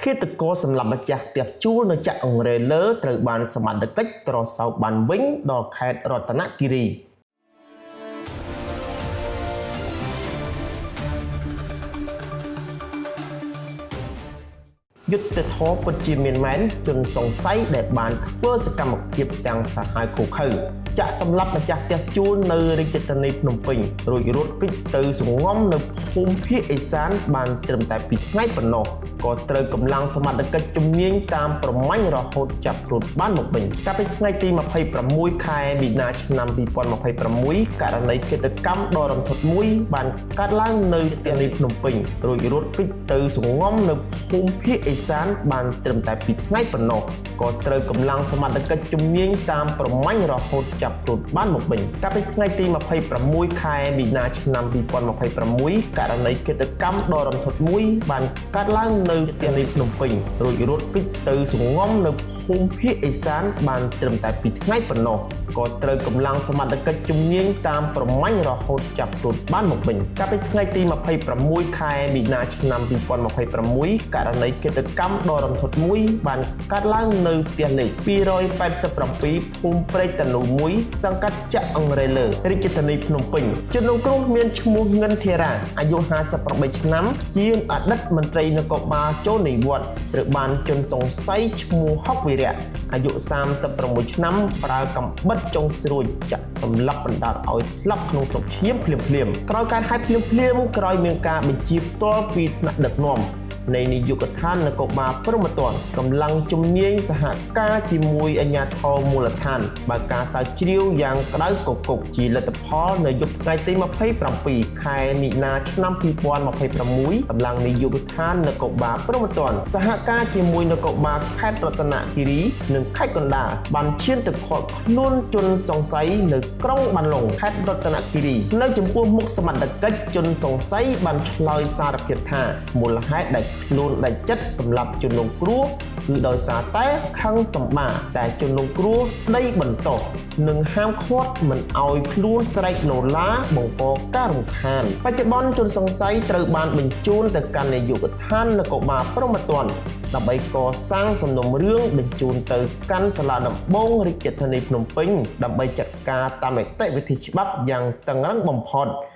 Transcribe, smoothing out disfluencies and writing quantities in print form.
ឃាតករសម្លាប់ម្ចាស់ផ្ទះជួលនៅចាក់អង្រែលើត្រូវបានសមត្ថកិច្ចក្រសោបបានវិញដល់ខេត្តរតនគិរី យុត្តិធម៌ពិតជាមានមែនជនសង្ស័យដែលបានធ្វើសកម្មភាពយ៉ាងសាហាវឃោរឃៅចាក់សម្លាប់ម្ចាស់ផ្ទះជួលនៅរាជធានីភ្នំពេញរួចរត់គេចទៅសង្ងំនៅភូមិភាគឦសានបានត្រឹមតែ2ថ្ងៃប៉ុណ្ណោះក៏ត្រូវកម្លាំងសមត្ថកិច្ចជំនាញតាមប្រមាញ់រហូតចាប់ខ្លួនបានមកវិញកាលពីថ្ងៃទី26ខែមីនាឆ្នាំ2026ករណីឃាតកម្មដ៏រន្ធត់មួយបានកើតឡើងនៅធានីភ្នំពេញរួចរត់គេចទៅសង្ងំនៅភូមិភាគឦសានបានត្រឹមតែ2ថ្ងៃប៉ុណ្ណោះក៏ត្រូវកម្លាំងសមត្ថកិច្ចជំនាញតាមប្រមាញ់រហូតចាប់ខ្លួនបានមកវិញកាលពីថ្ងៃទី26ខែមីនាឆ្នាំ2026ករណីឃាតកម្មដ៏រន្ធត់មួយបានកើតឡើងនៅធានីភ្នំពេញរួចរត់គេចទៅសង្ងំនៅភូមិភាគឦសានបានត្រឹមតែ2ថ្ងៃប៉ុណ្ណោះក៏ត្រូវកម្លាំងសមត្ថកិច្ចជំនាញតាមប្រមាញ់រហូតចាប់ខ្លួនបានមកវិញកាលពីថ្ងៃទី26ខែមីនាឆ្នាំ2026ករណីឃាតកម្មដ៏រន្ធត់មួយបានកើតឡើងនៅផ្ទះលេខ287ភូមិព្រែកតានូ1សង្កាត់ចាក់អង្រែលើរាជធានីភ្នំពេញជនរងគ្រោះមានឈ្មោះងិនធារាអាយុ58ឆ្នាំជាអតីតមន្ត្រីនគរបាលចូលនិវត្តន៍ត្រូវបានជនសង្ស័យឈ្មោះហុកវីរៈអាយុ36ឆ្នាំប្រើកាំបិតចុងស្រួចចាក់សម្លាប់បណ្ដាលឲ្យស្លាប់ក្នុងទ្រព្យឈាមភ្លាមៗក្រោយការហេតុភ្លាមៗក្រោយមានការបញ្ជាផ្ទាល់ពីថ្នាក់ដឹកនាំនៃនាយកដ្ឋាននគរបាលព្រហ្មទណ្ឌកម្លាំងជំនាញសហការជាមួយអាជ្ញាធរមូលដ្ឋានបើកការស្រាវជ្រាវយ៉ាងក្តៅគគុកជាលទ្ធផលនៅយប់ថ្ងៃទី27ខែមីនាឆ្នាំ2026កម្លាំងនាយកដ្ឋាននគរបាលព្រហ្មទណ្ឌសហការជាមួយនគរបាលខេត្តរតនគិរីនិងខេត្តកណ្ដាលបានឈានទៅឃាត់ខ្លួនជនសង្ស័យនៅក្រុងបានលុងខេត្តរតនគិរីនៅចំពោះមុខសមត្ថកិច្ចជនសង្ស័យបានឆ្លើយសារភាពថាមូលហេតុដែលខ្លួនដាច់ចិត្តសម្លាប់ជនរងគ្រោះគឺដោយសារតែខឹងសម្បាដែលជនរងគ្រោះស្ដីបន្ទោសនិងហាមឃាត់មិនឲ្យខ្លួនស្រែកលោឡាបង្កការរំខានបច្ចុប្បន្នជនសង្ស័យត្រូវបានបញ្ជូនទៅកាន់នាយកដ្ឋាននគរបាលព្រហ្មទណ្ឌដើម្បីកសាងសំណុំរឿងបញ្ជូនទៅកាន់សាលាដំបងរាជធានីភ្នំពេញដើម្បីចាត់ការតាមនីតិវិធីច្បាប់យ៉ាងតឹងរ៉ឹងបំផុត។